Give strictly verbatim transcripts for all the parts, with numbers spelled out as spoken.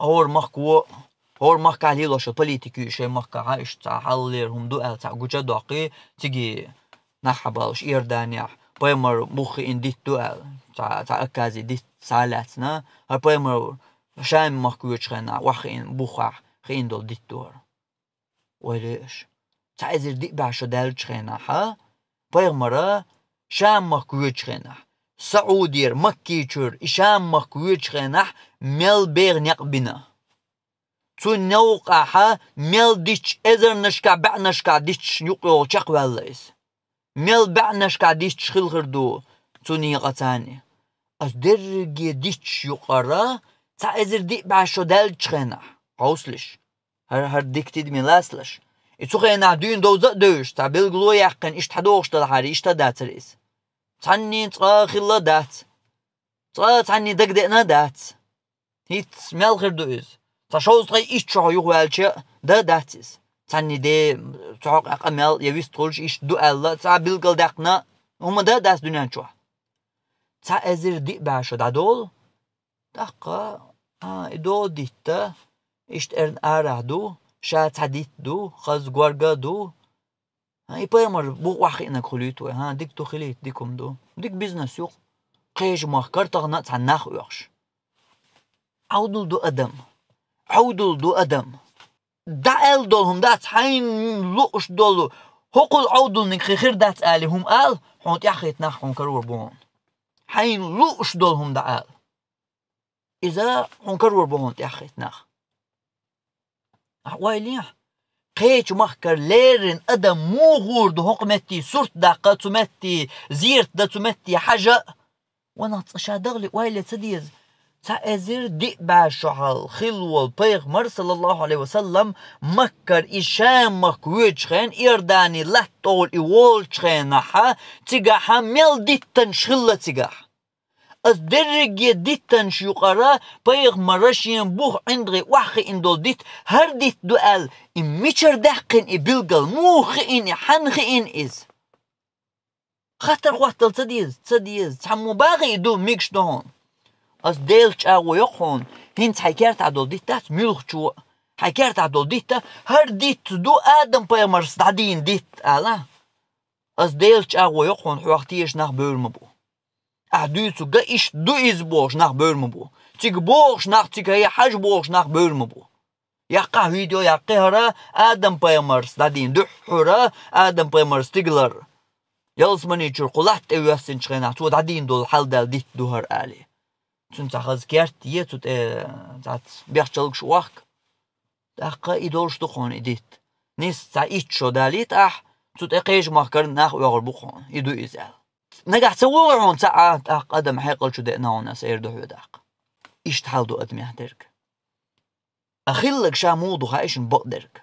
хӀора махко, хӀора махкахь лелош йолу политика ю шайн махкахь, иштта цхьа хьалхалера хӀума ду аьлла, цхьаъ гуча а доккхий, цига нах хьабалуш Иорданехь, пайхамар бух хиъна дитт ду аьлла, цхьа, цхьа Акази дитт схьа а лаьцна, хӀара пайхамар Шам-махка воьдучу хенахь охьахиъна, бухахь хиъна долу дитт ду хӀара. Ойла йо аша. Цхьа эзар диъ бӀе шо даьллачу хенахь, пайхамара Шам-махка воьдучу хенахь, Саудера, Маккичуьра и Шам-махка воьдучу хенахь мел беха некъ бина. Цу некъахь мел дитташ, эзарнашкахь, бӀеннашкахь дитташ юкъа йолу чекхваьлла иза. Мел бӀеннашкахь дитташ хилла хир ду цу некъаца. Ас дерриге дитташ юкъара цхьа эзар диъ бӀе шо даьллачу хенахь, хьовсалаш. ХӀара, хӀара дика тидаме лацалаш. И цу хенахь дуьйна довза а девзаш, цхьа билгало а яьккхина, иштта хьадогӀуш делахьара, иштта а дацара иза. Цхьанний цкъа а хилла дац. Цкъа а цхьанний дагадеана а дац. ХӀинца мел хир ду иза? Цхьа шовзткъе итт шо юхаваьлча, дан а дац иза. Цхьанний де, цу хьокъехь къамел я вистхуьлуш иштта ду аьлла, цхьа билгалдаьккхина хӀума дан а дац дуьнен чохь. Цхьа эзар диъ бӀе шо дӀадолу, тӀаккха, а, и догӀу дитта, иштта эрна арахь ду, ша цхьа дитт ду, хаза горга а ду. ХӀан, и пайхамар бух охьахиънарг хуьлуьйту вай? ХӀан, дика ду, хилийта, дика хӀума ду. Дика бизнес ю-кх. Кхечу махкара тахана а цхьа нах оьхуш. Ӏовдал ду адам. Ӏовдал ду адам. ДӀааьлла долу хӀума дац, хьайна лууш долу, хӀокхул Ӏовдалниг хи хир дац алий хӀума ала, хьуна тӀаьхьахӀитта нах хьуна карор бу хьуна. Хьайна лууш долу хӀума дӀаала. Иза хьуна карор бу хьуна тӀаьхьахӀитта нах. Ахьа ойла йо, кхечу махкара леррина адам муха гӀур ду хӀокху метте сурт даккха, цу метте зерат дан, цу метте хьажа а? Ванах цкъа ша дахале ойла ца деза. Цхьа эзар диъ бӀе шо хьалха хилла волу пайхамар, саллаллаху Ӏалайхи ва саллам, Маккара и Шам-махка воьдучу хенахь, Иордани латта тӀехула и волучу хенахь, цигахь мел диттанаш хилла цигахь. Ас дерриге диттанаш юкъара пайхамара шен бух ӀиндагӀий охьахиъна долу дитт хӀара дитт ду аьлла, и мичара даьккхина и билгал, муха хиъна и, хьанна хиъна иза? Хаттар хӀоттал ца деза, ца деза, цхьаммо бахий и ду, мегаш ду хьуна. Ас Делан чӀагӀо йо-кх хьуна, хӀинца хьайн кертахь долу дитт дац, муьлххачо а, хьайн кертахь долу дитт а, хӀара дитт ду Адам-пайхамарс дӀадийна дитт ала. Ас Делан чӀагӀо йо-кх хьуна, хьох тешаш нах бевр ма бу. Ахьа дуьйцург иштта ду иза бохуш нах бевр ма бу. Цига бохуш нах, цига хӀай хьажа бохуш нах бевр ма бу. Яккхахь видео, яккхий хӀара Адам-пайхамарс дӀадийна, дуьххьара Адам-пайхамарс стигалара ялсамани чуьра кху латта тӀе воьссинчу хенахь, цо дӀадийна долу хьал даьлла дитт ду хӀара алий. Цуьнан цхьа хаза керт е, цу тӀе цхьацца бехчалгаш охка. ТӀаккха и долуш ду хьуна и дитт. Нийса цхьа итт шо далийта ахь, цу тӀе кхечу махкара нах оьхур бу хьуна, и ду иза аьлла. Нагахь ца вогӀу хьуна цхьа а, тӀаккха адам хьекъал чу деана хьуна, ас эр ду хьоьга тӀаккха. Иштта хьал ду адамех дерг. А хилларг ша муха ду хаьий шуна бакъдерг?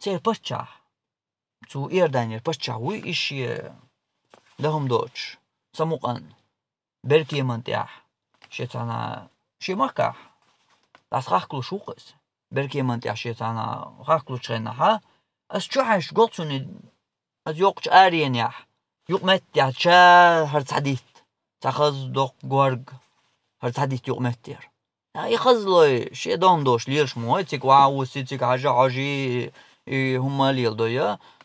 Церан паччахь, цу Иорданера паччахь вуй, и шен дан хӀума доцуш, самукъан, беркеман тӀехь, шен цхьана, шен махкахь, дӀаса хахкалуш ву-кх иза. Беркеман тӀехь шен цхьана хахкалучу хенахь, ас чу хьаьжча го-кх цунна, ас йоккхачу аренехь, юкъаметтехь ша хӀара цхьа дитт, цхьа хаза доккха горга, хӀара цхьа дитт юкъаметтера. Ткъа и хазлой, шен дан хӀума доцуш лелаш ма вай, цига охьа а вуссий, цига хьажа а хьожий, и хӀума а леладой.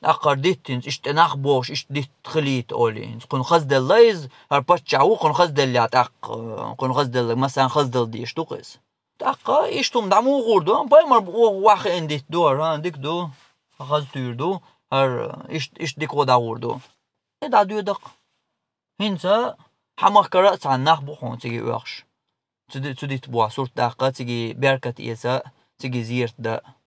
ТӀаккха хӀара дитт хӀинца иштта тӀе нах бохуш, иштта дитт хилийта олий. ХӀинца кхунна хазделла иза, хӀара паччахь ву, кхунна хазделла тӀаккха, кхунна хазделларг массарна хаздала дезаш ду-кх иза. ТӀаккха иштта хӀума дӀа муха гӀур ду, пайхамар бу охьахиъна дитт ду хӀара, хӀан, дика ду, хаза туьйра ду, хӀара иштта, иштта дика гӀо дӀагӀур ду. И дӀадоьду-кх. ХӀинца хьан махкара а цхьана нах бу хьуна цига оьхуш. Цу ди-, цу дитта бохьа сурт даккха, цига беркат эца, цига зерат дан.